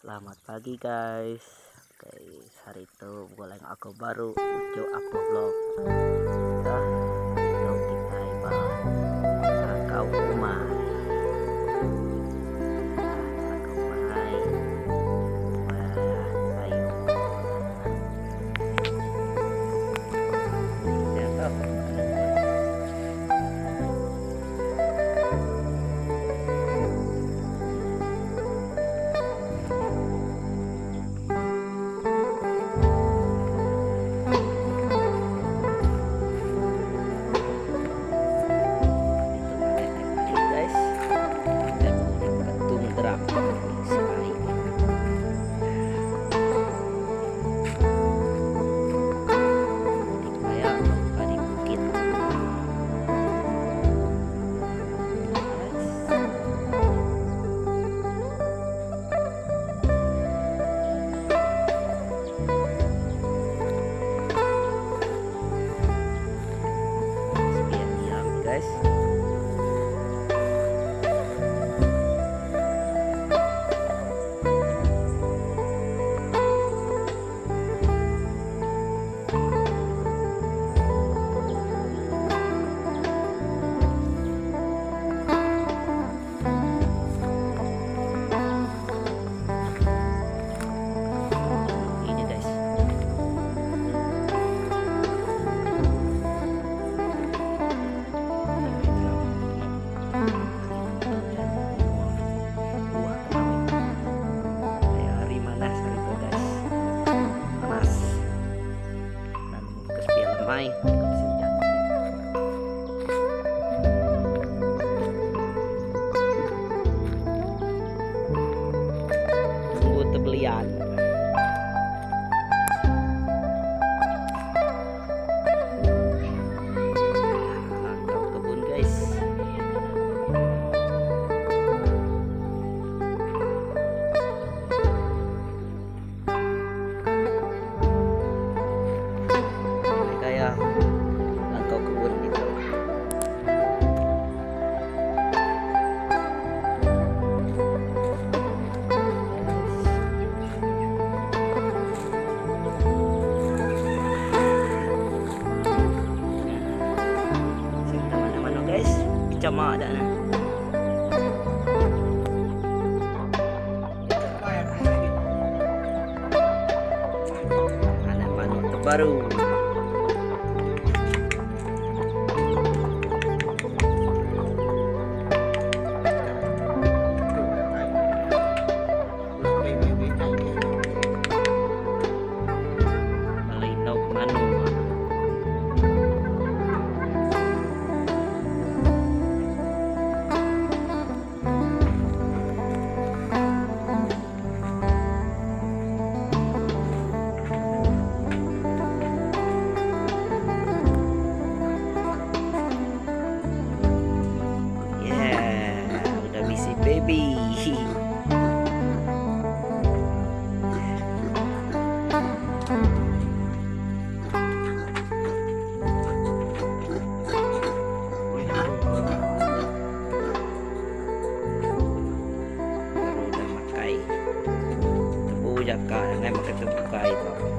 Selamat pagi guys. Okay, hari tu begulai enggau aku baru Ucuk Apoh Vlog. Ya, hari tu kita ba Rakau Umai. Rakau Umai. Wah, sayur. Ya, tu. Guys, ketung terang sekali. Kayak di bukit. Guys. Ini guys. Buah hari manas hari itu guys. Panas. Dan kesepian lemai. Tunggu tebelian. Langkau kebun guys. Kaya langkau kebun itu. Teman-teman guys, cuma ada nah. Anak manuk terbaru. Malinaw manuk. Yeah, udah bisi baby. Baru udah makai. Tebu jaka, ngai makai tebu kai tu.